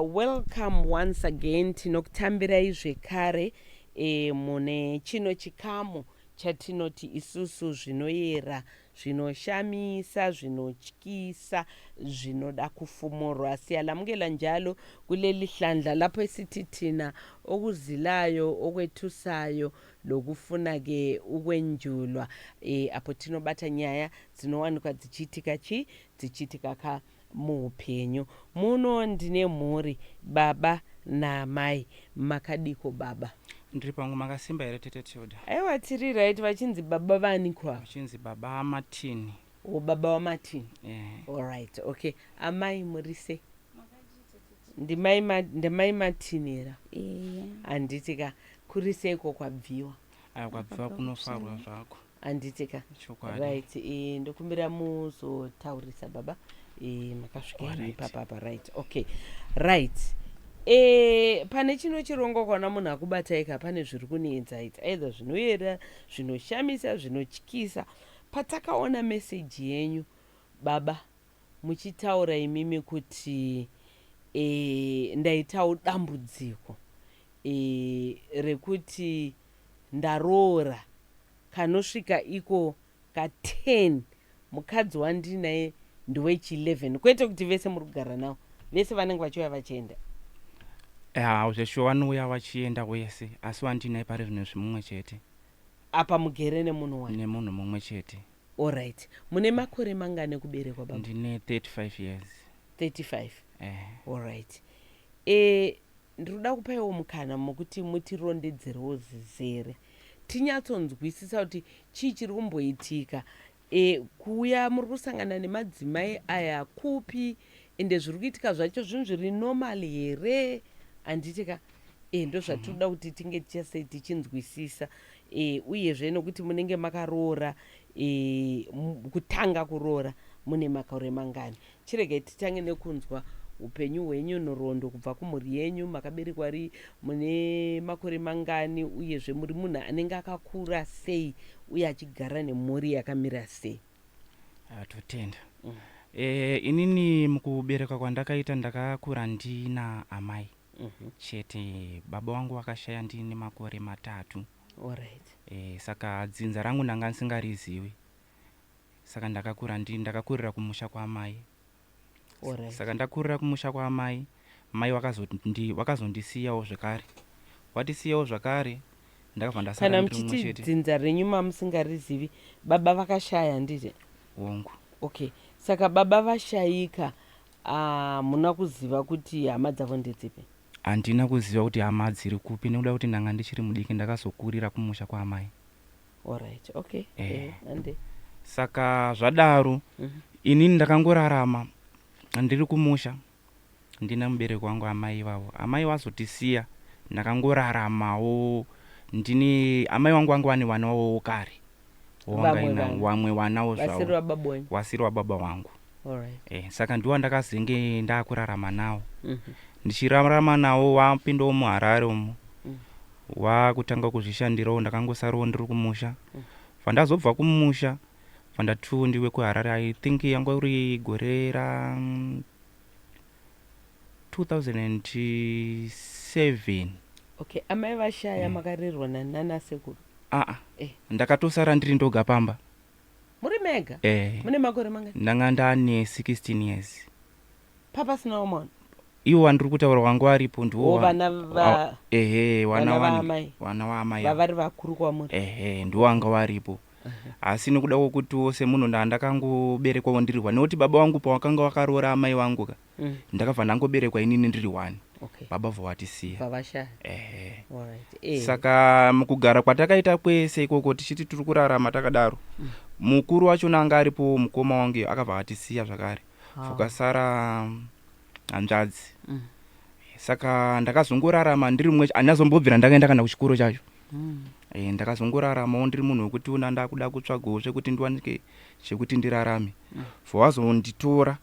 Welcome once again. Tinokutambirai zvekare mune chino chikamu chatinoti isusu zvinoyera, zvinoshamisa, zvinotyisa, zvinoda kufumurwa. Siyalamukela njalo kuleli hlandla lapho esithi thina okuzilayo, okwethusayo, lokufuna ke ukwenjulwa, apo tinobata nyaya dzinowanikwa dzichiitika chi dzichiitika ka muupenyu muno. Ndine mhuri, baba naamai. Makadiko, baba? Ndiri pangu. Makasimba here, tete Tilda? Aiwa, tiri right. Vachinzi baba vanikwa? Vachinzi baba Martin. O, baba waMartin. Eh. Allright, okay. Amai, muri sei? Ndimai Martin here? Eya. Handiti ka? Kuri seiko kwabviwa? Aya, kwabviwa kunofarwa zvako. Handiti ka? Chokwadi. Right, ndokumbira muzotaurisa baba. Makasvika imi ipapapa. Right, okay, right. Pane chino chirongwa, kana munhu akubataika pane zviri kunetsa, its either zvinoyera, zvinoshamisa, zvinotyisa. Patakaona meseji yenyu, baba, muchitaura imimi kuti ndaitawo dambudziko rekuti ndaroora kanosvika iko ka10, mukadzi wandinaye ndewechi11, kwete kuti vese muri kugara navo vese vanenge vachiuya vachienda. Ya, zveshuwa, vanouya vachienda wese, asi wandinaye pari zvino zvimumwe chete. Apa mugere nemunhu wani? Nemunhu mumwe chete. Allright. Mune makore mangani ekuberekwa, baba? Ndine 35 years. 35? Eh. Allright. Ndiri kuda kupaiwo mukana mokuti mutirondedzerewo zizere, tinyatsonzwisisa kuti chii chiri kumboitika. Kuuya muri kusangana nemadzimai aya kupi, ende zviri kuitika zvacho zvinhu zviri normal here? Handiti ka? Ndo zvatinoda kuti tinge tichasei tichinzwisisa. Uyezve nokuti munenge makaroora, kutanga kuroora mune makore mangani? Chiregai titange nekunzwa upenyu hwenyu, nhoroondo kubva kumhuri yenyu. Makaberekwa ri mune makore mangani, uyezve muri munhu anenge akakura sei, uye achigara nemhuri yakamira sei? Ah, totenda. Inini mukubereka kwandakaita, ndakakura ndina amai chete. Baba vangu vakashaya ndine makore 3. Saka dzinza rangu ndanga ndisingarizivi, saka ndakakura ndakakurira kumusha kwaamai. Saka ndakurira kumusha kwaamai, mai vakazondisiyawo zvekare, watisiyawo zvakare, ndakabva ndasara Kana ndiri mumwe muchiti chete. dzinza renyu mamusingarizivi, baba vakashaya, handiti? Hongu. Okay, saka baba vashayika, hamuna kuziva kuti hama dzavo ndedzipi? Handina kuziva kuti hama dziri kupi, nekuda kuti ndanga ndichiri mudiki. Ndakazokurira kumusha kwaamai. Allright, okay. Ande. Saka zvadaro, inini ndakangorarama ndiri kumusha ndina mubereki wangu, amai ivavo. Amai vazotisiya, ndakangoraramawo ndine amai vangu. Vangu vane vana vavowo kare. Vamwe vana. Vamwe vanawo Vasiri zvavo. vababa wenyu? Wasiri wababa vangu. Saka ndiwo ndakazenge ndakurarama nawo. Ndichirarama nawo, wapindawo muHarare umo, wakutanga kuzvishandirawo. Ndakangosarawo ndiri kumusha. Vandazobva kumusha, vandatiwo ndiwe kuHarare, I think yanga uri gore ra 2007. Okay, amai vashaya, makarerwa nanasekuru? Aa. Eh. Ndakatosara ndiri ndoga pamba. Muri mega? Eh. Mune makore mangani? Ndanga ndane 16 years. Papasinawo mwana? Iwo wandiri kutaura wangu aripo ndiwo. O, vana Ehe, wana vana vaamai. Vana vaamai. Vavari vakuru kwamuri? Ehe, ndiwo anga waripo, asi nekuda kwokuti semunhu ndandakangoberekwawo ndiri one, nekuti baba vangu pawakanga wakaroora amai vangu ka, ndakabva ndangoberekwa inini ndiri one. Baba bva watisiya. Vavashaya. Ehe. Alright. Saka mukugara kwatakaita kwese ikoko, tichiti tiri kurarama takadaro, mukuru wachona anga aripo, mukoma wangu, akabva atisiya zvakare. Fukasara hanzvadzi. Saka ndakazongorarama ndiri mumwe, handinazombobvira ndakaenda kana kuchikoro chacho. Ndakazongoraramawo ndiri munhu wekuti una ndakuda kutsvagawo zvekuti ndiwanike chekuti ndirarame. Vawazonditora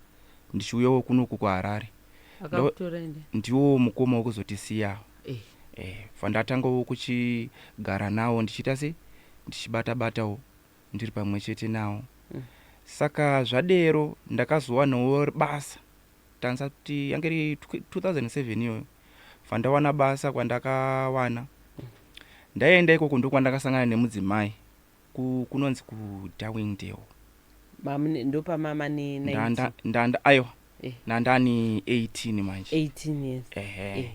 ndichiuyawo kunoku kuHarare. Akakutora ende? Ndiwo mukoma wekuzotisiya. Bva ndatangawo kuchigara nawo, ndichiita sei, ndichibata batawo ndiri pamwe chete nawo. Saka zvadero ndakazowanawo basa. Tansati yange iri 2007 iyoyo, bva basa kwandakawana. Ndaenda ikoko, ndokwandakasangana nemudzimai kunonzi kuDarwingdale. Ndopamama ne 19? Ndanda, aiwa. Nandani 18 manje. 18 years. Ehe.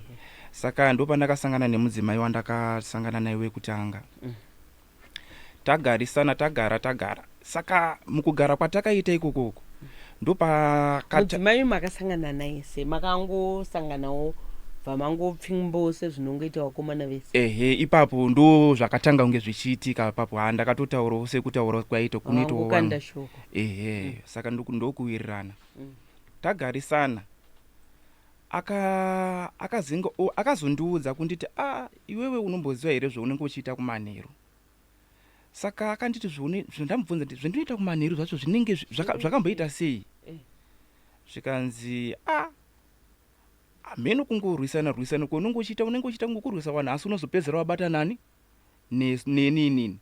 Saka ndopandakasangana nemudzimai wandakasangana naye wekutanga. Tagarisana, tagara, tagara. Saka mukugara kwatakaita ikokoko, ndopakata Mudzimai makasangana naye se makangosanganawo, bva mangopfimbo sezvinongoita vakomana vese? Ehe, ipapo ndo zvakatanga kunge zvichiitika ipapo. Ha, ndakatotaurawo sekutaura kwaita kunoitawo vangokanda vamwe. Shoko. Ehe, saka ndokuwirirana. Tagarisana, akazinga akazondiudza kunditi, "A, iwewe unomboziva here zvaunenge uchiita kumanheru?" Saka akanditi ndamubvunza nditi, "Zvendinoita kumanheru zvacho zvinenge zvakamboita sei?" Zvikanzi, "A, hameno, kungorwisana rwisana kwaunenge uchiita, unenge uchiita kungokurwisa vanhu, asi unozopedzera wabata nani? Neni inini."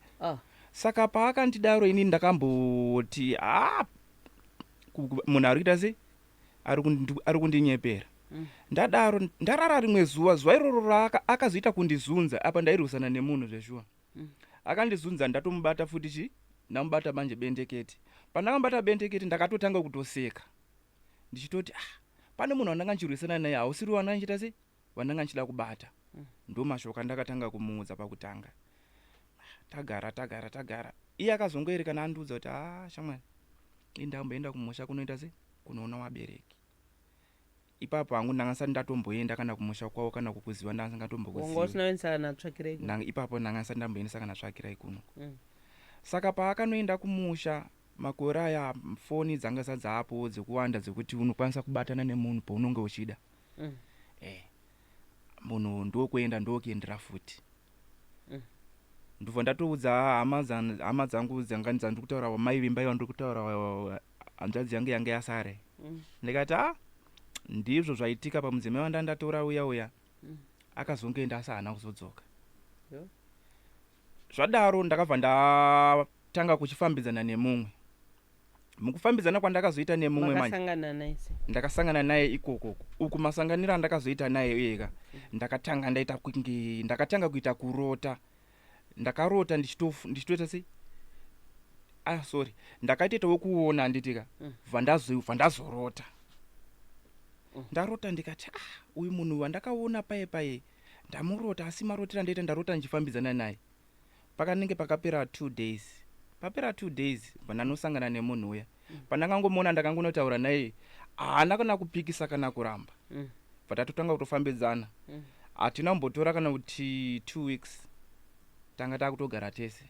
Saka paakandidaro, inini ndakamboti, "A, munhu ari kuita sei? Ari kundinyepera." Ndadaro, ndarara rimwe zuva, zuva iroro akazoita kundizunza. Apa ndairwisana nemunhu zveshuwa. Akandizunza, ndatomubata futi chi ndamubata manje bendekete. Pandakamubata bendekete, ndakatotanga kutoseka ndichitoti, "Ah, pane munhu wandanga ndichirwisana naye, hausiri wandanga ndichiita sei, wandanga ndichida kubata." Ndo mashoko andakatanga kumuudza pakutanga. Tagara, tagara, tagara, iye akazongoerekana andiudza kuti, "A, shamwari, indamboenda kumusha kunoita sei, kunoona vabereki." Ipapo hangu ndanga ndisati ndatomboenda kana kumusha kwavo kana kukuziva, ndanga Wanga ndisingatombokuziva. Usina kuendesa kana tsvakirai kuno? Ipapo ndanga ndisati ndamboendesa kana tsvakirai kuno. Saka paakanoenda kumusha, makore aya foni dzanga sadzapo dzekuwanda, dzekuti unokwanisa kubatana nemunhu paunonge uchida. Munhu ndokuenda, ndokuendera futi. Ndobva ndatoudza hama dzangu dzanga dzandiri kutaura, mai vimbai vandiri kutaura, hanzvadzi yangu yanga yasara. Ndikati, "A, ndizvo zvaitika pamudzimai wandandatora uya uya." Akazongoenda asi haana kuzodzoka. Zvadaro, ndakabva ndatanga kuchifambidzana nemumwe. Mukufambidzana kwandakazoita nemumwe manje, Makasangana naye sei? Ndakasangana naye ikokoko. Uku masanganiro andakazoita naye ega, ndakatanga ndaita kunge ndakatanga kuita kurota. Ndakarota ndichitoita sei, ah, sorry, ndakaitoitawo kuona, handitika? Bva ndazorota. Ndarota ndikati, "Ah, uyu munhu wandakaona paye paye ndamurota, asi marotero andaita, ndarota ndichifambidzana naye." Pakanenge pakapera 2 days, papera 2 days, bva ndanosangana nemunhu uya. Pandakangomuona, ndakangonotaura naye, haana kana kupikisa kana kuramba. Bva tatotanga kutofambidzana. Hatina kumbotora kana kuti 2 weeks, tanga takutogara tese.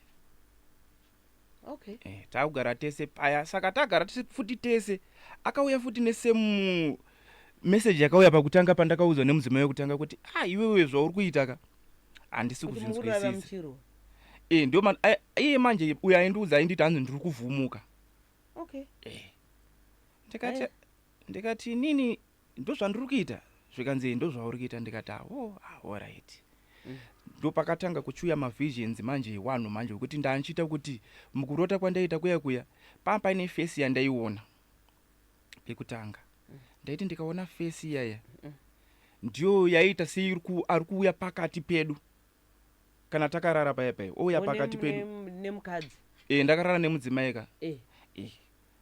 Takugara tese paya. Saka tagara tese futi tese, akauya futi nesame message yakauya pakutanga pandakaudzwa nemudzimai wekutanga kuti, "Ah, iwewe zvauri kuita ka, handisi Kuti mukurara kuzvinzwisisa." muchirwa? Ndio iye manje uyo aindiudza ainditi hanzi ndiri kuvhumuka. Ndikati Ndikati, "Inini ndo zvandiri kuita?" Zvikanzi, "Ndo zvauri kuita." Ndikati, "Awo, alright." Ndo pakatanga kuchiuya mavisions manje ewanhu manje, wekuti ndanchiita kuti mukurota kwandaita kuya kuya, paa paine face yandaiona pekutanga. Ndaiti ndikaona face iyaya, ndiyo yaita seiri ari kuuya pakati pedu kana takarara paya paya, ouya pakati pedu. Nemukadzi? E, ndakarara nemudzimai ka. E.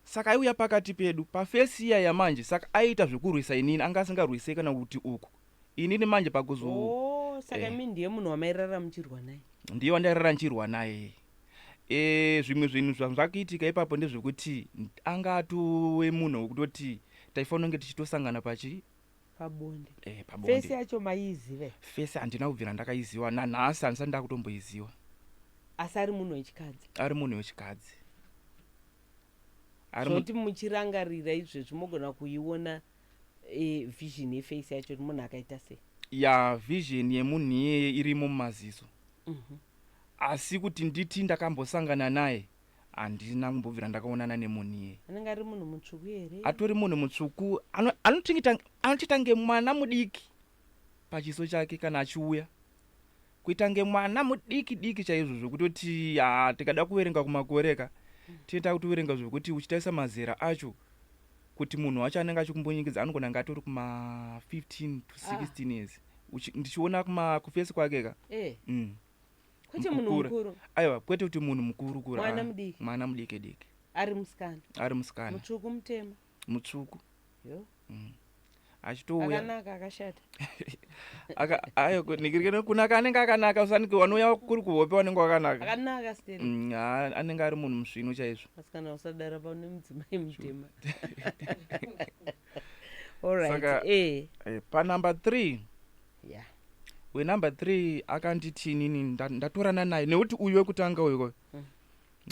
Saka aiuya pakati pedu paface iyaya manje. Saka aiita zvekurwisa inini, anga asingarwise kana kuti uku inini manje pakuzo Oh, saka imi ndiye munhu wamairara muchirwa naye? Ndiye wandairara nchirwa naye. E, zvimwe zvinhu zvakuitika ipapo ndezvekuti anga atove munhu wekutoti taifanira kunge tichitosangana pachi Pabonde. E, Face pabonde. yacho maiiziva here? Face handina kubvira ndakaiziva, nanhasi handisati ndakutomboiziva. Asi ari munhu wechikadzi? Ari munhu wechikadzi. Ari Zvoti muchirangarira izvezvi, mogona kuiona vision yeface yacho kuti munhu akaita sei? Ya, vision yemunhu iyeye irimo mumaziso, asi kuti nditi ndakambosangana naye, handina kumbobvira ndakaonana nemunhu iyeye. Anenge ari munhu mutsvuku here? Atori munhu mutsvuku, anotoita nge mwana mudiki pachiso chake kana achiuya, kuita nge mwana mudiki diki chaizvo, zvekutoti ha, tikada kuverenga kumakore ka, tinoita kutoverenga zvekuti uchitarisa mazera acho. Kuti munhu wacho anenge achikumbonyikidza anogona anga atori kuma 15 to 16 years. Ndichiona kuma kufesi kwake ka. Kwete munhu Mukukura. mukuru. Aiwa, kwete kuti munhu mukuru kura. Mwana Ah, mudiki. Mwana mudiki diki. Ari musikana? Ari musikana. Mutsvuku, mutema? Mutsvuku. Yo. Achitouya. Akanaka, akashata? Ayo, kunaka anenge akanaka, usanike wanouya kuri kuhope wanenge wakanaka. Akanaka still? Anenge ari munhu musvinu chaizvo. Asikana, usadara pane mudzimai mutema. Alright. Panumber 3, wenumber 3 akanditi inini ndatorana naye nekuti uyu wekutanga uyu,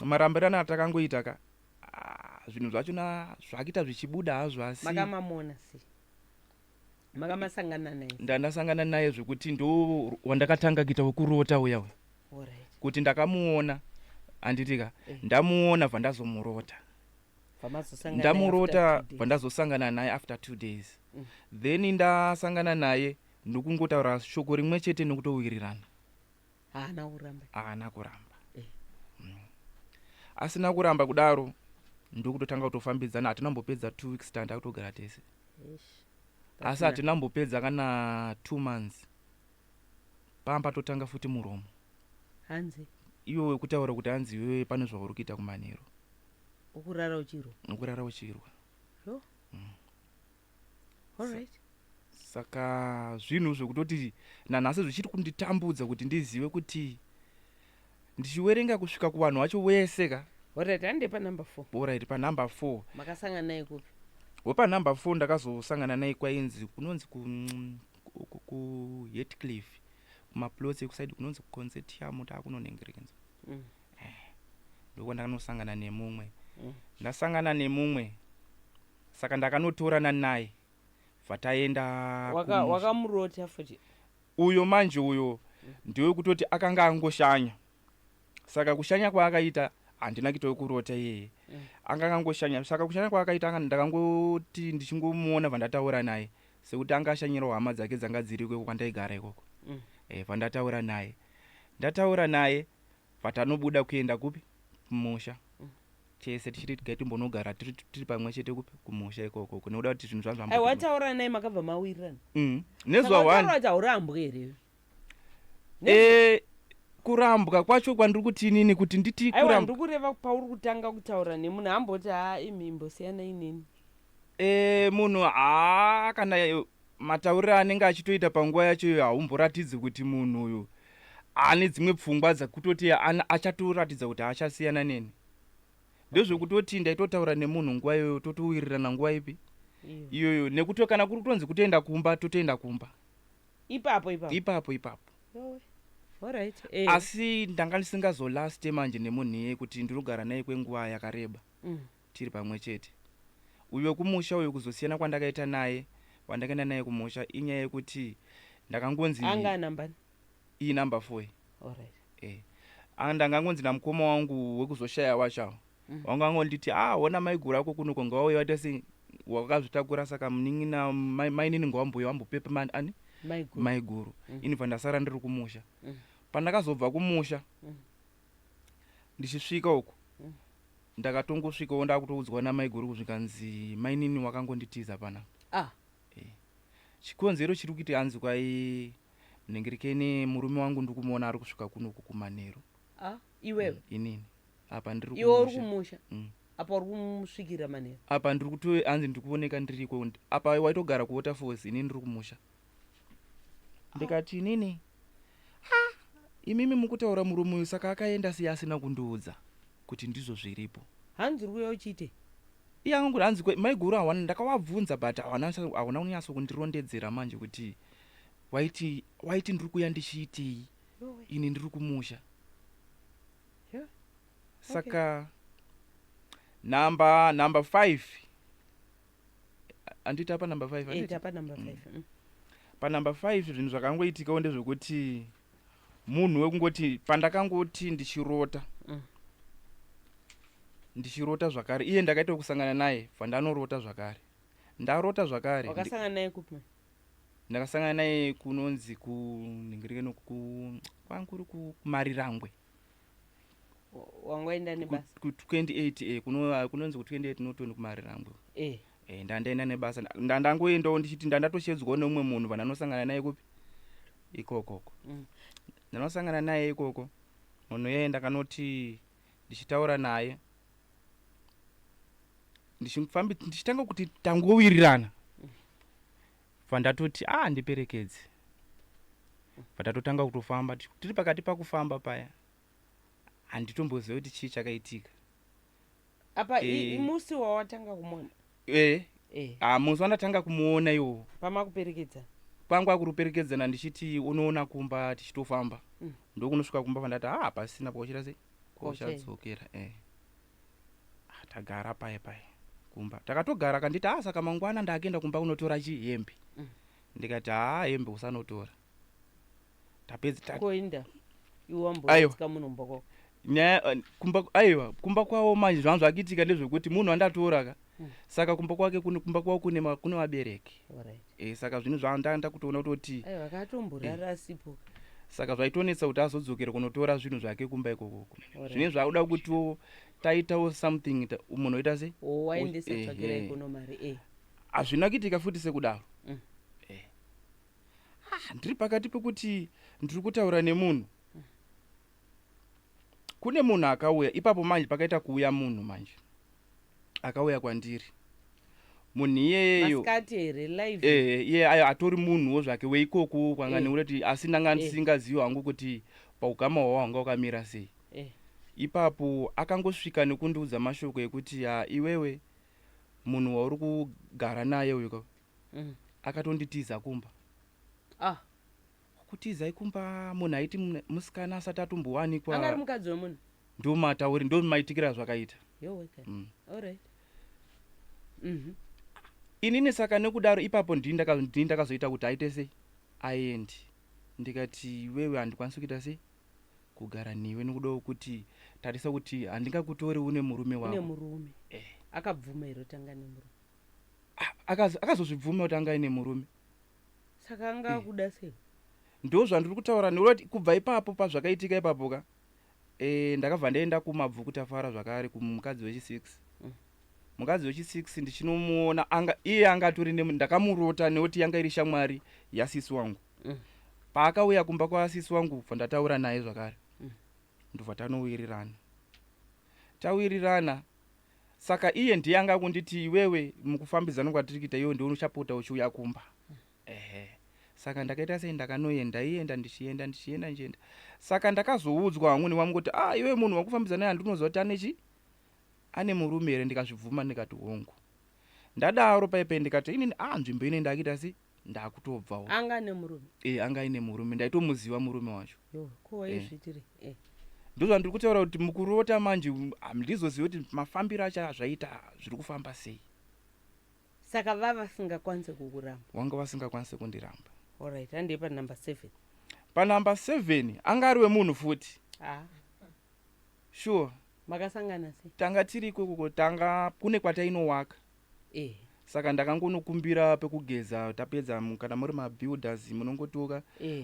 marambirano atakangoita ka, ah, zvinhu zvachona zvakuita zvichibuda hazvo, asi Makamamona sei? Makamasangana naye? Ndandasangana naye zvekuti ndo wandakatanga kuita wekurota uya uya. Kuti ndakamuona, handitika? Ndamuona, bva ndazomurota. Vamazosangana Ndamurota, after 2 days. bva ndazosangana naye after 2 days. Then ndasangana naye, ndokungotaura shoko rimwe chete nekutowirirana. Haana kuramba? Haana kuramba. Asina kuramba kudaro, ndokutotanga kutofambidzana. Hatina kumbopedza 2 weeks tanda kutogara tese. Eish. Asi hatina kumbopedza kana 2 months, pamba totanga futi muromo. Hanzi? Iwe wekutaura kuti hanzi iwewe pane zvauri kuita kumanheru. Ukurara uchirwa? Nokurara uchirwa. Yo. Alright. Saka zvinhu zvekutoti nanhasi zvichiri kunditambudza kuti ndizive kuti ndichiwerenga kusvika kuvanhu vacho wese ka. Alright, hande panumber 4. Alright, panumber 4. Makasangana naye kupi? Wepanumber 4 ndakazosangana naye kwainzi kunonzi kuHatcliffe, kumaplots ekusaidi kunonzi kuConsortium, taakunonengerekenza. Ndokwandakanosangana nemumwe. Ndasangana nemumwe, saka ndakanotorana naye, bva taenda kumusha. Wakamurota futi? Uyo manje, uyo ndewekutoti akanga angoshanya. Saka kushanya kwaakaita, handina kuita wekurota iyeye. Anga akangoshanya. Saka kushanya kwaakaita, ndakangoti ndichingomuona, bva ndataura naye sekuti anga ashanyirawo hama dzake dzanga dziri ikoko kwandaigara ikoko. Bva ndataura naye, ndataura naye, bva tanobuda kuenda kupi? Kumusha. Tese tichiti tigai timbonogara tiri pamwe chete kupi? Kumusha ikoko, nekuda kuti zvinhu zvangu Aiwa, wataura naye, makabva mawirirana? Nezuva Saka one. wataura kuti haurambwe here? Kurambwa kwacho kwandiri kuti inini kuti nditi Aiwa, kurambwa. ndiri kureva pauri kutanga kutaura nemunhu, amboti, "Ha, imi imbosiyana inini." Munhu haa, kana matauriro anenge achitoita panguva yacho iyo, haumboratidzi kuti munhu uyu ane dzimwe pfungwa dzekutoti achatoratidza kuti achasiyana neni. Ndezvekutoti ndaitotaura nemunhu nguva iyoyo, totowirirana nguva ipi? Iyo. Iyoyo. Nekuti kana kuri kutonzi kutoenda kumba, totoenda kumba. Ipapo ipapo? Ipapo ipapo. Yowe. Alright. Asi ndanga ndisingazolaste manje nemunhu iyeye kuti ndinogara naye kwenguva yakareba tiri pamwe chete. Uyu wekumusha uyu, kuzosiyana kwandakaita naye, wandakaenda naye kumusha, inyaya yekuti ndakangonzi Anga anambani? Iyi number 4. Alright. Ndangangonzi namukoma wangu wekuzoshaya wacho, wanga angonditi, "Ah, ona maiguru ako kunoko, ngavauye vaite sei, wakazvitakura." Saka munin'ina mainini ngawamboya wambopepa ani? Maiguru. Maiguru. Ini bva ndasara ndiri kumusha. Pandakazobva kumusha, ndichisvika uku, ndakatongosvikawo ndakutoudzwa namaiguru kusvikanzi mainini wakangonditiza panapa. Ah. Chikonzero chiri kuiti hanzi kwai nhengerekene murume wangu ndikumuona ari kusvika kunoku kumanheru. Ah, iwewe? Inini apa ndiri Iwe uri kumusha. kumusha? Apa uri kumusvikira manheru? Apa ndiri kuto hanzi ndiri kuoneka ndiriko apa, waitogara kuWaterfalls, inini ndiri kumusha. Ndikati inini, "Ah, imimi mukutaura murume uyu, saka akaenda sei asina kundiudza kuti ndizvo zviripo?" Hanzi uri kuuya uchiite? Iye angangoti hanzi maiguru hawana, ndakavabvunza but hawana kunyatso kundirondedzera manje kuti waiti ndiri kuuya ndichiitei, Yowe. ini ndiri kumusha. Saka number 5, handiti apa number 5? Eh, tapa number 5. Panumber 5 zvinhu zvakangoitikawo ndezvekuti munhu wekungoti pandakangoti ndichirota, ndichirota zvakare, iye ndakaita kusangana naye, bva ndanorota zvakare, ndarota zvakare. Wakasangana naye kupi? Ndakasangana naye kunonzi kunhingirekeno kwanguri kuMarirangwe. Wangoenda nebasa? Ku28, kunonzi ku28 Norton, kuMarirangwe. E, ndandaenda nebasa. Ndandangoendawo ndichiti ndandatoshedzwawo neumwe munhu vandanosangana naye kupi ikokoko. Ndanosangana naye ikoko, munhu iyeye ndakanoti ndichitaura naye, ndichitanga kuti tangowirirana, vandatoti a ndiperekedze, vandatotanga kutofamba. Tiri pakati pakufamba paya, handitomboziva kuti chii chakaitika. Apa musi wawatanga kumuona? E. Ah, musi wandatanga kumuona iwowo. Pamakuperekedza. Kwangu akuruperekedzana, ndichiti unoona kumba, tichitofamba. Ndokunosvika kumba, vandati ha pasina pauchita sei. Kwauchaenda. Kwauchadzokera Ah, tagara paya paya kumba, takatogara, kanditi ha saka mangwana ndakuenda kumba kunotora chi hembe. Ndikati ha, hembe usanotora, tapedza Koinda iwe? Aiwa. Wambotsika munhu kwako? Nyaya kumba, aiwa, kumba kwavo manje zvanga zvakiitika ndezvekuti munhu andatora ka, saka kumba kwake kumba kwavo kune vabereki. Saka zvinhu zvandanda kutoona kutoti Aiwa, akatomborara asipo. Saka zvaitonetsa kuti azodzokera kunotora zvinhu zvake kumba ikokoko. Zvinenge zvakuda kutiwo taitawo something, munhu oita sei? O, waendesa tsvakira ikono mari Hazvina kuitika futi sekudaro. Ah, ndiri pakati pekuti ndiri kutaura nemunhu, kune munhu akauya ipapo manje. Pakaita kuuya munhu manje, akauya kwandiri munhu iyeyeyo. Masikati here, live? Iye ayo atori munhuwo zvake weikoko kwanga, nekuti asi ndanga ndisingazivi hangu kuti paukama hwavo hwanga hwakamira sei. Ipapo akangosvika nekundiudza mashoko ekuti, "Ha, iwewe munhu wauri kugara naye uyu ka, akatonditiza kumba." Ah. Kutizai kumba munhu aiti musikana asati Anga ari atombowanikwa. Mukadzi wemunhu? Ndomatauri, ndomaitikira zvakaita. Yoweka. Alright. Inini saka nekudaro ipapo ndini ndakazoita kuti aite sei, aende. Ndikati, "Iwewe handikwanisi kuita sei, kugara newe, nekudawo kuti tarisa kuti handingakutori une murume Une wako." murume. Akabvuma here kuti anga nemurume? Ah, akazozvibvuma kuti anga aine murume. Saka anga akuda sei? Ndo zvandiri kutaura, nekuti kubva ipapo pazvakaitika ipapo ka, ndakabva ndaenda kuMabvuku Tafara zvakare kumukadzi wechi6. Mukadzi wechi6 ndichinomuona, anga iye anga atori ndakamurota nekuti yanga iri shamwari yasisi wangu. Paakauya kumba kwasisi wangu, bva ndataura naye zvakare. Ndobva tanowirirana, tawirirana. Saka iye ndiye anga kunditi, "Iwewe, mukufambidzana kwatiri kuita, iwe ndiwe uchapota uchiuya kumba." Ehe, saka ndakaita sei, ndakanoenda, ienda, ndichienda, ndichienda, ndichienda. Saka ndakazoudzwa hangu nevamwe kuti, "Ah, iwe munhu wakufambidzana naye handinoziva kuti ane chi ane murume here?" Ndikazvibvuma, ndikati hongu. Ndadaro paipai ndikati, "Inini, ah, nzvimbo ine ndakuita sei, ndakutobvawo." Anga nemurume? E, anga aine murume, ndaitomuziva murume wacho. Yo, ko waizviitire? Ndozvandiri kutaura kuti mukurota manje handizozivi kuti mafambiro acho azvaita zviri kufamba sei. Saka vavasingakwanisi kukuramba? Wanga vasingakwanisi kundiramba. Alright, handei panumber 7. Panumber 7 anga ari wemunhu futi. Ah. Sure. Makasangana sei? Tanga tiri ikokoko, tanga kune kwatainowaka. Saka ndakangonokumbira pekugeza tapedza. Kana muri mabuilders munongotoka,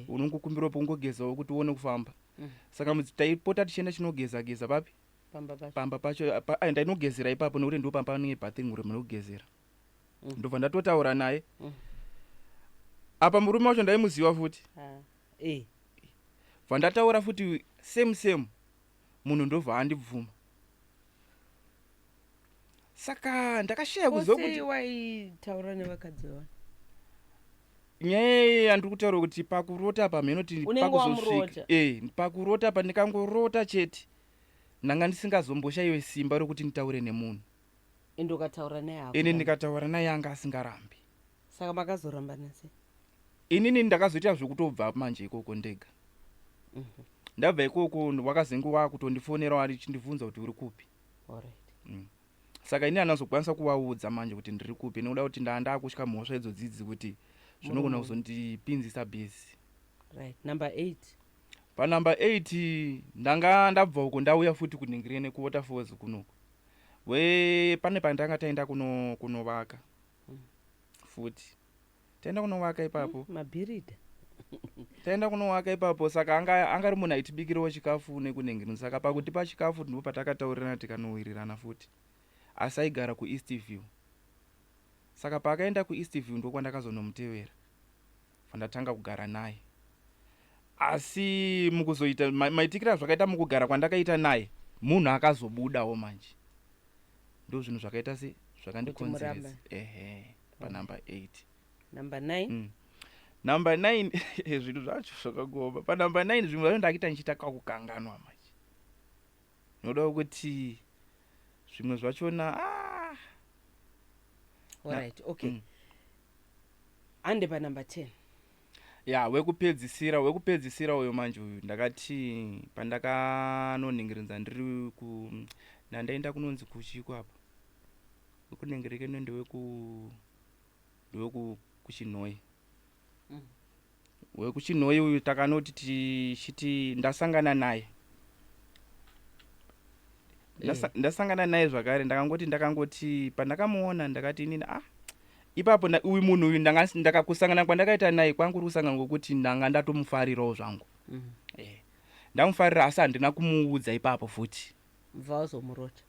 unongokumbirawo pekungogezawo kuti uone kufamba. Saka taipota tichienda chinogeza geza papi? Pamba pacho. Pamba pacho. Ai, ndainogezera ipapo nekuti ndo pamba pane bathroom room nekugezera. Ndobva ndatotaura naye. Apa murume wacho ndaimuziva futi. Ah. Bva ndataura futi same same, munhu ndobva andibvuma. Saka ndakashaya kuziva Kosei kuti waitaura nevakadzi vevanhu? Nyaya iyi yandiri kutaura kuti pakurota pa mhenoti Unenge pakuzosvika wamurota. Pakurota pa ndikangorota chete, ndanga ndisingazomboshayiwe simba rokuti nditaure nemunhu. Ende ukataura naye Ende hakuramba. ndikataura naye anga asingarambi. Saka makazorambana sei? Inini ndakazoita zvekutobva manje ikoko ndega. Ndabva ikoko, wakazenge wakutondifonera achindibvunza kuti uri kupi. Alright. Saka ini handazokwanisa kuvaudza manje kuti ndiri kupi, nekuda kuti ndaa ndakutya mhosva idzodzidzi kuti zvinogona Murume. kuzondipinzisa busy. Right, number 8. Panumber 8 ndanga ndabva uko, ndauya futi kuningirene kuWaterfalls kunoku, we pane pandanga taenda kunovaka futi, taenda kunovaka ipapo. Mabhiridha. Taenda kunovaka ipapo. Saka anga ari munhu aitibikirawo chikafu nekuningireni. Saka pakutipa chikafu ndipo patakataurirana, tikanowirirana futi, asi aigara kuEast View. Saka paakaenda kuEastview ndokwandakazonomutevera, bva kugara naye. Asi mukuzoita maitikira zvakaita mukugara kwandakaita naye, munhu akazobudawo manje. Ndo zvinhu zvakaita se zvakandikonzeresa. Murambe. Ehe, panumber 8. Number 9. Number 9, zvinhu zvacho zvakagoma. Panumber 9 zvimwe zvacho ndakuita ndichiita kakukanganwa manje, noda kuti zvimwe zvachona, ah. Alright, okay. Ande panumber 10. Ya, wekupedzisira uyo manje uyu, ndakati pandakanonhingiridza ndiri ku nandaenda kunonzi kuchiko apa, wekunhengerekeno, ndeweku kuChinhoyi. WekuChinhoyi uyu takanoti tichiti ndasangana naye. Ndasangana naye zvakare, ndakangoti pandakamuona ndakati inini, ah, ipapo uyu munhu uyu kusangana kwandakaita naye kwangu kuri kusangana kwokuti ndanga ndatomufarirawo zvangu. Ndamufarira, asi handina kumuudza ipapo futi. Bva wazomurota.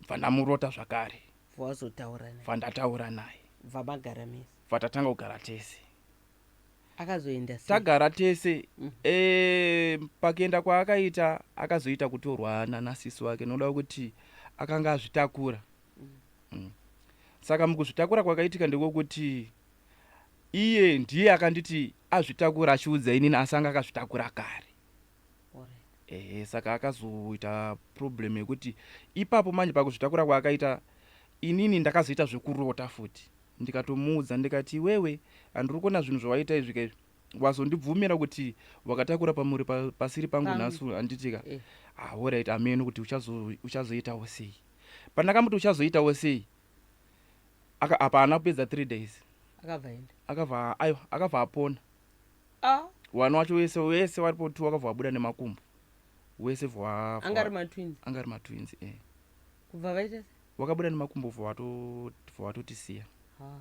Bva ndamurota zvakare. Bva wazotaura naye. Bva ndataura naye. Bva magara mese. Bva tatanga kugara tese. Akazoenda sei? Tagara tese. Pakuenda kwaakaita, akazoita kutorwa nanasisi wake noda kuti akanga azvitakura. Saka mukuzvitakura kwakaitika ndekwokuti iye ndiye akanditi azvitakura achiudza inini, asi anga akazvitakura kare. Ehe, saka akazoita problem yekuti ipapo manje pakuzvitakura kwaakaita, inini ndakazoita zvekurota futi, ndikatomuudza ndikati, "Iwewe, handiri kuona zvinhu zvawaita izvi kaizvi, wazondibvumira kuti wakatakura pamuri pasiri pangu." Pangu. Nhasi handitika? Eh. Ah, alright, ameno kuti uchazoitawo sei. Pandakamuti uchazoitawo sei, apa haana kupedza 3 days. Akabva enda. Akabva, aiwa, akabva apona. Ah. Wana wacho wese wese waripo tu wakabva wabuda nemakumbo wese. Anga ari matwins? Anga ari matwins, eh. Kubva vaita sei? Wakabuda nemakumbo, bva watotisiya. Ah.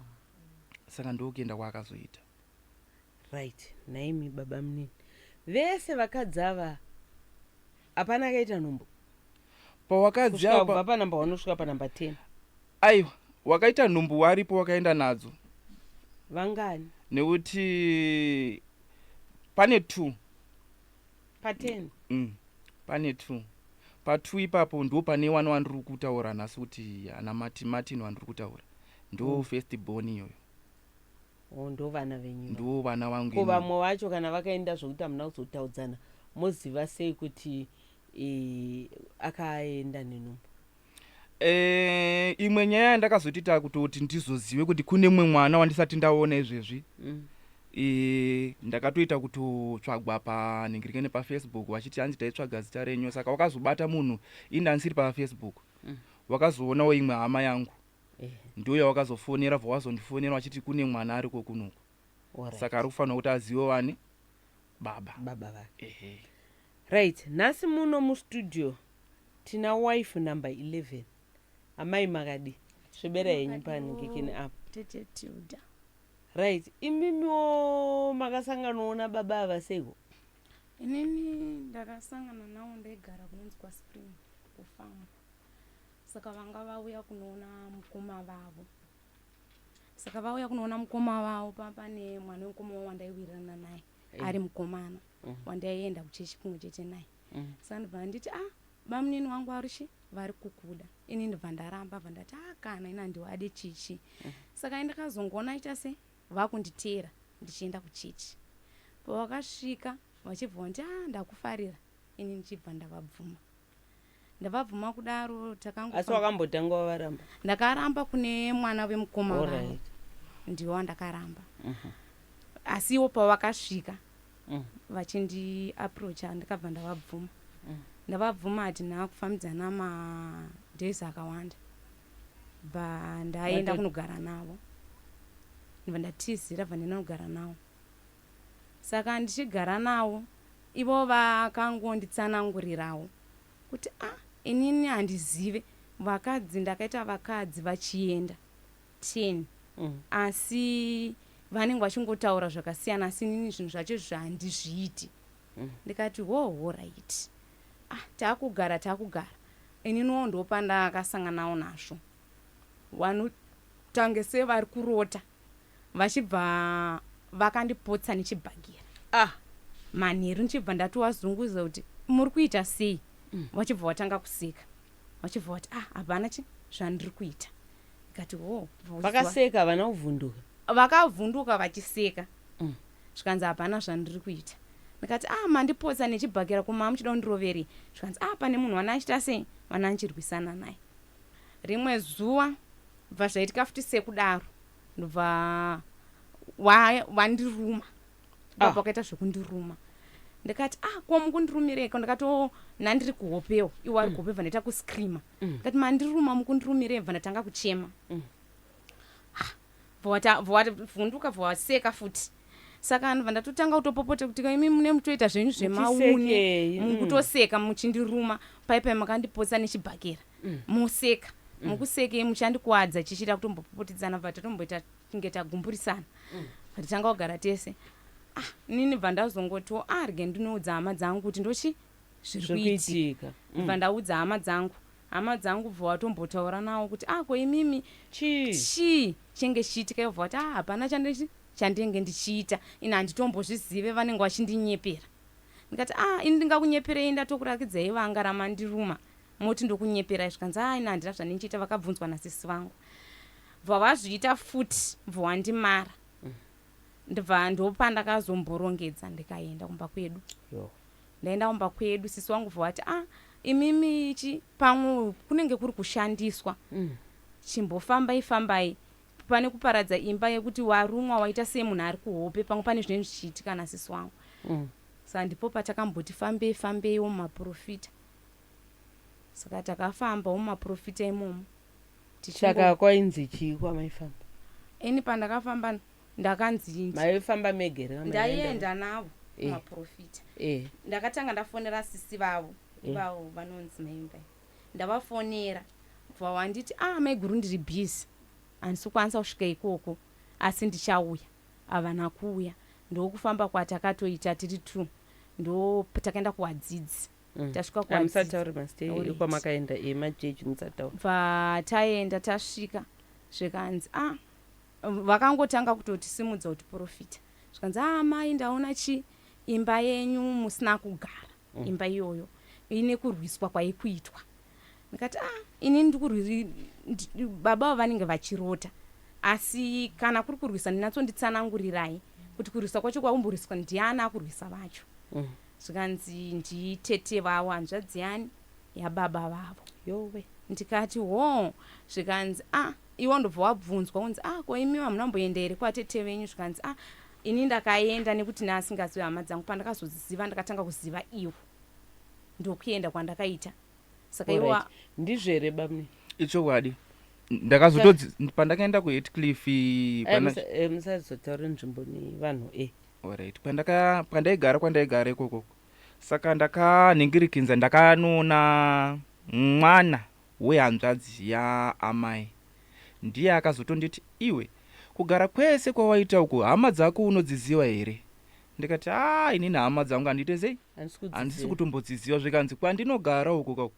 Saka ndokuenda kwaakazoita. Right, naimi baba munini, vese vakadzi ava hapana akaita nhumbu? Pawakadzi Kusvika kubva apa panumber 1 kusvika panumber 10. Aiwa, wakaita nhumbu waripo, wakaenda nadzo. Vangani? Nekuti pane two. Pa10? Pane two. Pa2 ipapo ndo pane wana wandiri kutaura nhasi kuti ana Martin wandiri kutaura, ndo first born iyoyo. O, ndo vana venyu ava. Ndo vana vangu Ko inini. Vamwe vacho kana vakaenda zvokuti hamuna kuzotaudzana, moziva sei kuti akaenda nenhumbu? Imwe nyaya yandakazotiita kutoti ndizozive kuti kune mumwe mwana wandisati ndaona izvezvi, ndakatoita kutotsvagwa panhingirikene paFacebook, vachiti hanzi taitsvaga zita renyu. Saka wakazobata munhu, ini ndandisiri paFacebook. Wakazoonawo imwe hama yangu, ndo yawakazofonera, bva wazondifonera vachiti kune mwana ariko kunoku. Saka ari kufanira kuti azive wani baba. Baba vake. Ehe. Right, nhasi muno mustudio tina wife number 11. Amai, makadi? Svebera henyu panhingikini apa. Tete Tilda. Right, imimiwo makasanganawo nababa ava seiko? Inini ndakasangana nawo ndaigara kunonzi kwaSpring, kufamu. Saka vanga vauya kunoona mukoma vavo. Saka vauya kunoona mukoma vavo, pane mwana wemukoma wavo wandaiwirirana naye, ari mukomana wandaienda kuchechi kumwe chete naye. Saka ndibva nditi, "Ah, bamunini wangu arichi vari kukuda." Ini ndibva ndaramba, bva ndati, "Ah, kana ina ndiwade chichi." Saka indakazongoona ita se vakunditeera ndichienda kuchechi. Pavakasvika vachibva vandi, "Ah, ndakufarira." Ini ndichibva ndavabvuma. Ndavabvuma kudaro, takango Asi wakambotanga wavaramba? Ndakaramba kune mwana wemukoma vavo. Ndiwo wandakaramba, asi iwo pavakasvika vachindiapproacha, ndikabva ndavabvuma. Ndavabvuma, hatina kufambidzana madays akawanda, bva ndaenda kunogara navo. Ndibva ndatizira, bva ndaenda kunogara navo. Saka ndichigara navo, ivo vakangonditsanangurirawo kuti, "A, inini handizive vakadzi, ndakaita vakadzi vachienda 10, asi vanenge vachingotaura zvakasiyana, asi inini zvinhu zvacho zvandizviiti." Ndikati, "Ho, alright." Ah, taakugara, taakugara, ininiwo ndopandakasanganawo nazvo. Tange sevari kurota vachibva vakandipotsa nechibhakera. Ah. Manheru ndichibva ndatovazunguza kuti muri kuita sei. Vachibva vatanga kuseka, vachibva vati, ah, hapana chi zvandiri kuita. Ndikati, ho. Vakaseka, havana kuvhunduka? Vakavhunduka vachiseka. Zvikanzi hapana zvandiri kuita. Ndikati, ah, mandipotsa nechibhakera, kuma muchida kundiroverei? Zvikanzi, ah, pane munhu wana achiita sei, wana ndichirwisana naye. Rimwe zuva bva zvaitika futi sekudaro, ndobva wandiruma. Ah. Baba wakaita zvekundiruma. Ndikati, ah, ko mukundirumireiko? Ndikati, o, nandiri kuhopewo, iwo ari kuhope. Bva ndaita kuscreama. Ndikati, mandiruma, mukundirumirei? Bva ndatanga kuchema. Bva vavhunduka, bva vaseka futi. Saka ndobva ndatotanga kutopopota kuti, imi mune mutoita zvenyu zvemaune. Muchisekei? Mukutoseka muchindiruma paipai, makandipotsa nechibhakera, moseka. Mukusekei? Muchandikuwadza. Chichida kutombopopotedzana, bva tatomboita kunge tagumburisana. Tatanga kugara tese. Ah, inini bva ndazongotiwo, ah, rege ndinoudza hama dzangu kuti ndochi zviri zviri kuitika. Kuitika. Bva ndaudza hama dzangu, hama dzangu bva watombotaura nawo kuti, ah, ko imimi chii? Chii chinge chichiitika? Yobva vati, ah, hapana chandenge ndichiita ini, handitombozvizive, vanenge vachindinyepera. Ndikati, ah, ini ndingakunyeperei? Ndatokurakidzai vanga ramandiruma, moti ndokunyeperai? Zvikanzi, ah, ini handina zvandinchiita. Vakabvunzwa nasisi vangu, bva vazviita futi, bva wandimara. Ndibva ndopandakazomborongedza ndikaenda kumba kwedu. Yo. Ndaenda kumba kwedu, sisi wangu bva vati, ah, imimi ichi pamwe kunenge kuri kushandiswa. Chimbofambai fambai, pane kuparadza imba yekuti warumwa waita sei, munhu ari kuhope, pamwe pane zvinenge zvichiitika nasisi wangu. Saka ndipo patakamboti fambei fambeiwo mumaprofita. Saka takafambawo mumaprofita imomo. Saka kwainzi chii kwamaifamba? Ini pandakafamba ndakanzi Maifamba mega here kana maienda? Ndaienda navo kumaprofita. Ndakatanga ndafonera sisi vavo. Ivavo vanonzi maimbai. Ndavafonera, bva wanditi, ah, maiguru, ndiri busy, handisi kukwanisa kusvika ikoko, asi ndichauya. Havana kuuya. Ndokufamba kwatakatoita tiri two, ndo takaenda kuwadzidzi. Tasvika kuwadzidzi, Musatauri masite Alright. ekwamakaenda emachechi, musataura. Bva taenda, tasvika, zvikanzi, ah, vakangotanga kutotisimudza kuti profita. Zvikanzi, ah, mai, ndaona chi imba yenyu musina kugara. Imba iyoyo ine kurwiswa kwaikuitwa. Ndikati, ah, ini ndikurwiri baba avo vanenge vachirota, asi kana kuri kurwisa, ndinatsonditsanangurirai kuti kurwisa kwacho kwakumborwiswa ndiani, akurwisa vacho. Zvikanzi nditete vavo, hanzvadzi yani yababa vavo. Yowe. Ndikati, ho. Zvikanzi, ah, iwo ndobva wabvunzwa unzi, ah, ko imi hamuna here kwatete venyu? Zvikanzi, ah, ini ndakaenda nekuti naasingazivi hama dzangu. Pandakazoziva, ndakatanga kuziva iwo, ndokuenda kwandakaita. Saka Alright. iwa Ndizvo here, bamni? Ichokwadi, ndakazotodzi pandakaenda kuHatcliffe pana Musazotaure nzvimbo nevanhu e. Alright, pandaigara kwandaigara ikokoko, saka ndakanhingirikinza, ndakanoona mwana wehanzvadzi yaamai. Ndiye akazotonditi, iwe, kugara kwese kwawaita uku, hama dzako unodziziva here? Ndikati, a, inini hama dzangu handiite sei, handisi handisi kudziziva. Kutombodziziva. Zvikanzi, kwandinogara uku kako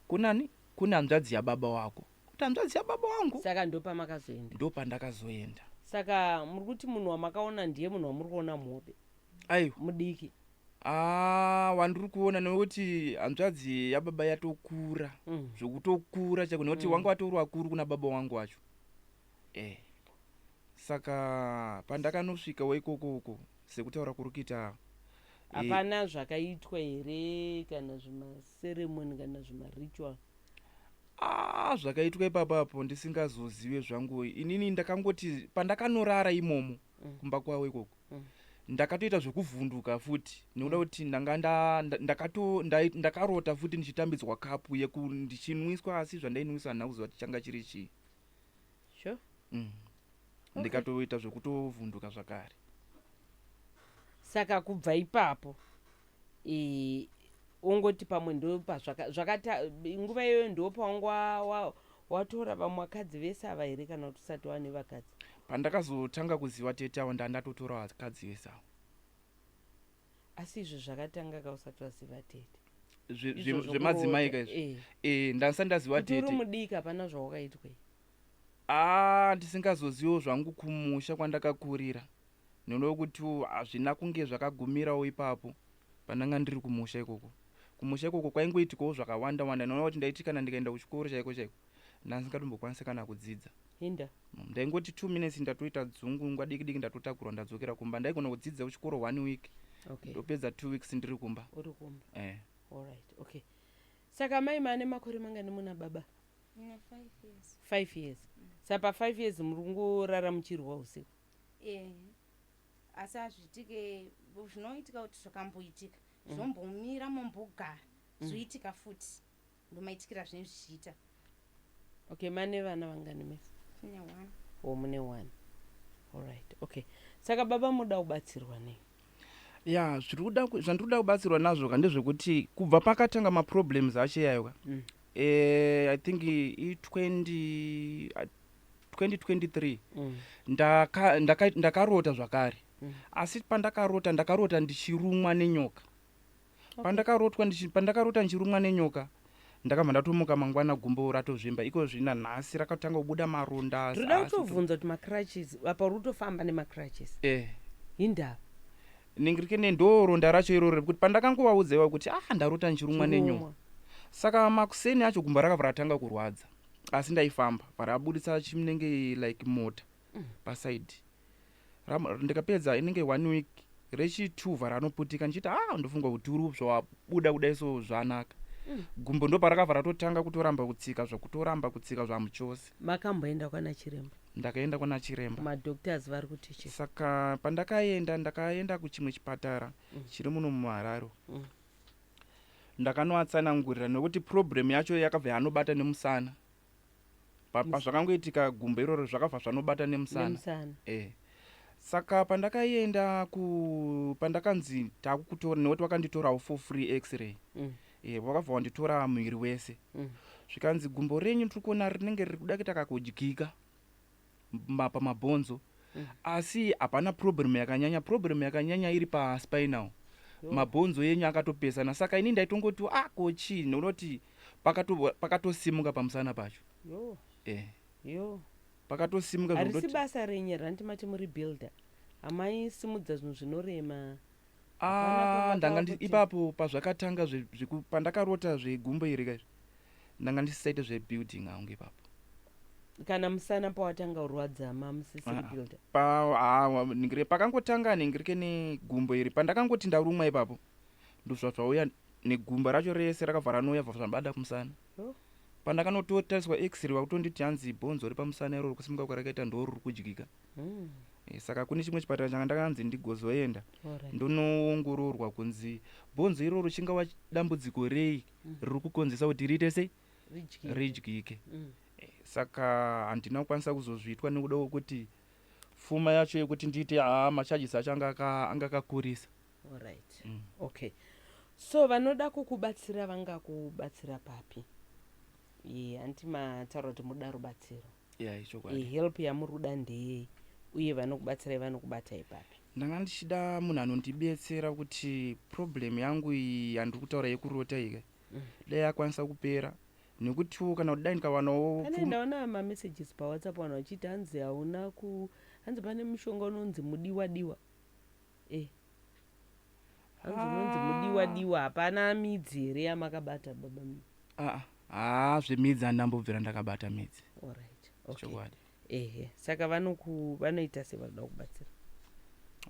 kunani, kune hanzvadzi yababa wako. Kuti hanzvadzi yababa wangu? Saka ndopamakazoenda? Ndopandakazoenda. Saka muri kuti munhu wamakaona ndiye munhu wamuri kuona muhope? Aiwa. Mudiki? Ah, wandiri kuona, nekuti hanzvadzi yababa yatokura zvekutokura chaiko, nekuti wanga watori wakuru kuna baba wangu wacho. Saka pandakanosvikawo ikoko uko, sekutaura kuri kuita Hapana zvakaitwa here, kana zvimaceremony kana zvimaritual? Ah, zvakaitwa ipapapo ndisingazozive zvangu inini. Ndakangoti pandakanorara imomo kumba kwavo ikoko, ndakatoita zvekuvhunduka futi, nekuda kuti ndanga ndakarota futi ndichitambidzwa kapu yeku ndichinwiswa, asi zvandainwiswa handina kuziva kuti changa chiri chii. Sure. Ndikatoita zvekutovhunduka zvakare. Saka kubva ipapo ungoti pamwe zvakata nguva iyoyo ndo paunga watora vamwe vakadzi vese ava here, kana kuti usati wane vakadzi? Pandakazotanga kuziva tete avo, ndandatotora vakadzi vese avo. Asi izvo zvakatanga kausati waziva tete? Zvemadzimai kaizvo? Ndandisati ndaziva Kuti uri tete. mudiki, hapana zvawakaitwa? Aa, ndisingazoziviwo zvangu kumusha kwandakakurira, nenokuti hazvina kunge zvakagumirawo ipapo pandanga ndiri kumusha ikoko. Kumusha ikoko kwaingoitikawo zvakawanda wanda, noona kuti ndaiti kana ndikaenda kuchikoro chaiko chaiko ndasingatombokwanisa kana kudzidza. Hinda. Ndaingoti 2 minutes ndatoita dzungu, nguva diki diki ndatotakurwa, ndadzokera kumba. Ndaigona kudzidza kuchikoro one week, ndopedza 2 weeks ndiri kumba. Uri kumba. Eh. Alright, okay. Saka mai, maane makore mangani muna baba? Ine 5 years. 5 years. Saka pa5 years muri kungorara muchirwa usiku? Eh, asi hazviitike. Zvinoitika kuti zvakamboitika, zvombomira, mombogara, zvoitika futi. Ndomaitikira zvinenge zvichiita. Okay, mane vana vangani mese? Tine one. O, mune one. Alright, okay. Saka baba, muda kubatsirwa nei? Ya, zvandiri kuda kubatsirwa nazvo ka ndezvekuti kubva pakatanga maproblems acho iyayo ka, I think i20 2023, ndakarota zvakare. Asi pandakarota, ndakarota ndichirumwa nenyoka. Pandakarota ndichirumwa nenyoka, ndakabva ndatomuka mangwana gumbo ratozvimba. Iko zvina nhasi rakatanga kubuda maronda. Ndoda kutobvunza kuti macrutches apa, uri kutofamba nemacrutches? Eh. Hindava? Ningirikene, ndo ronda racho iroro rekuti pandakangovaudza kuti, ah, ndarota ndichirumwa nenyoka. Chirumwa. Saka makuseni acho gumbo rakabva ratanga kurwadza, asi ndaifamba, bva rabudisa chinenge like mota pasaidi. Ndikapedza inenge one week, rechi2 vha ranoputika. Ndichiti, ah, ndofunga kuti uri zvawabuda kudai, so zvanaka. Gumbo ndo parakabva ratotanga kutoramba kutsika, zvakutoramba kutsika zvamuchose. Makamboenda kwana chiremba? Ndakaenda kwana chiremba. Madoctors vari kuti chii? Saka pandakaenda, ndakaenda kuchimwe chipatara chiri muno muHarare. Ndakanoatsanangurira nekuti problem yacho yakabva yanobata nemusana. Pazvakangoitika gumbo iroro zvakabva zvanobata nemusana. Nemusana. Eh. Saka pandakaenda ku pandakanzi takukutora, nekuti wakanditorawo for free x-ray, wakabva wanditora muviri wese. Zvikanzi gumbo renyu tiri kuona rinenge riri kuda kuita kakudyika pamabhonzo, asi hapana problem yakanyanya. Problem yakanyanya iri paspinal. Yo. Mabhonzo enyu akatopesana. Saka ini ndaitongoti, ah, ko chii? Nekuti pakatosimuka pamusana pacho. Yo. Eh. Yo. Pakatosimuka. Harisi basa renyu ranti mati muri builder, hamaisimudza zvinhu zvinorema? Hapana. Ah, Pamaka ndanga ipapo pazvakatanga pandakarota zvegumbo iri kaizvi, ndanga ndisisaite zvebuilding hangu ipapo. Kana musana pawatanga kurwadza, mamusisiri Ah, ah. builder? Ningire pakangotanga ningirike negumbo iri, pandakangoti ndarumwa ipapo, ndozva zvauya negumbo racho rese rakabva ranouya, bva zvabada kumusana. Yo. Pandakanototariswa x-ray, vakutonditi hanzi bhonzo repamusana iroro kusimuka kwarakaita ndo ruri kudyika. Saka kune chimwe chipatara changa ndakanzi ndigozoenda, ndonoongororwa kunzi bhonzo iroro chingava dambudziko rei riri kukonzesa kuti riite sei? Ridyike. Ridyike. Saka handina kukwanisa kuzozviitwa nekuda kwekuti pfuma yacho yekuti ndiite, haa, macharges acho anga akakurisa. Alright. Okay, so vanoda kukubatsira vangakubatsira papi? Ye, hanti mataura kuti muda rubatsiro? Ya, ichokwadi. Help yamuri kuda ndeyei, uye vanokubatsirai vanokubatai papi? Ndanga ndichida munhu anondibetsera kuti problem yangu iyi yandiri kutaura yekurota iyi dai yakwanisa kupera, nekutiwo kana kuti dai ndikawanawo Pane, ndaona mamessages paWhatsApp, vanhu vachiti hanzi hauna ku hanzi pane mushonga unonzi mudiwa diwa. Hanzi unonzi mudiwa diwa. Hapana midzi here yamakabata, baba? Ah, ah, zvemidzi handambobvira ndakabata midzi. Alright, okay. Chokwadi. Ehe, saka vanoita sevanoda kubatsira?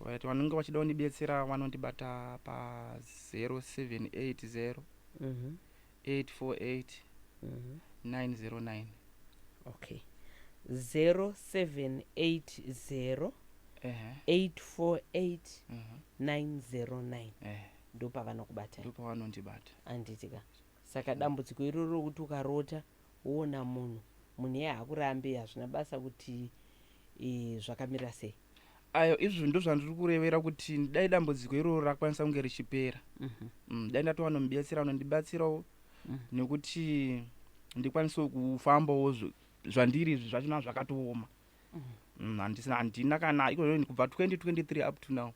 Right, vanenge vachida kundibetsera vanondibata pa0780 848 909. Okay, 0780 848 909. Ndopavanokubata? Ndopavanondibata. Handitika. Saka dambudziko iroro rokuti ukarota woona munhu, munhu iye haakurambi, hazvina basa kuti zvakamira sei? Ayo, izvo ndo zvandiri kurevera kuti dai dambudziko iroro rakwanisa kunge richipera, dai ndatowana mubetsera anondibatsirawo, nekuti ndikwanisewo kufambawo. Zvandiri izvi zvachona zvakatooma. Handina kana ikozvo kubva 2023 up to now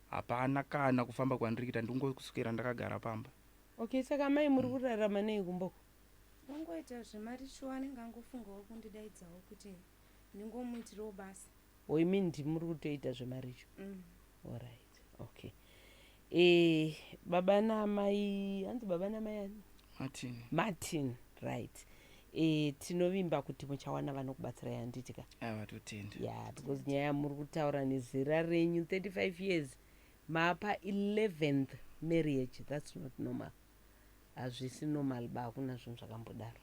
hapana kana kufamba kwandiri kuita, ndingoswera ndakagara pamba. Okay, saka mai, muri kurarama nei kumboko? Ongoita zvemaricho, anenge angofungawo kundidaidzawo kuti ndingomuitirawo basa. O, imi ndimuri kutoita zvemaricho? Alright, okay. Baba naamai, hanzi baba naamai ani? Martin. Martin, right. Tinovimba kuti muchawana vanokubatsirai, handiti ka? Aiwa, totenda. Ya, because nyaya yamuri kutaura nezera renyu, 35 years, mapa 11th marriage, that's not normal. Hazvisi normal ba, hakuna zvinhu zvakambodaro,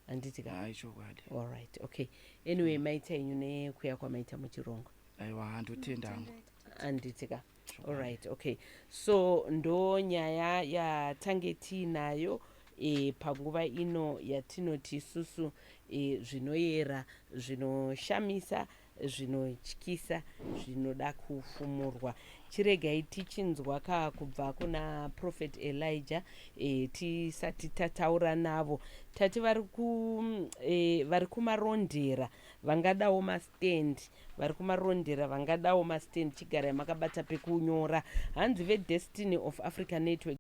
handiti ka? Hai, chokwadi. Alright, okay. Anyway, maita henyu nekuya kwamaita muchirongwa. Aiwa, handotenda hangu. Handiti ka? Alright, okay. So ndo nyaya yatange tiinayo panguva ino yatinoti isusu zvinoyera, zvinoshamisa, zvinotyisa, zvinoda kufumurwa. Chiregai tichinzwa ka kubva kuna Prophet Elijah. Tisati tataura navo, tati vari kuMarondera vangadawo mastand, vari kuMarondera vangadawo mastand, chigarai makabata pekunyora. Hanzi veDestiny of Africa Network.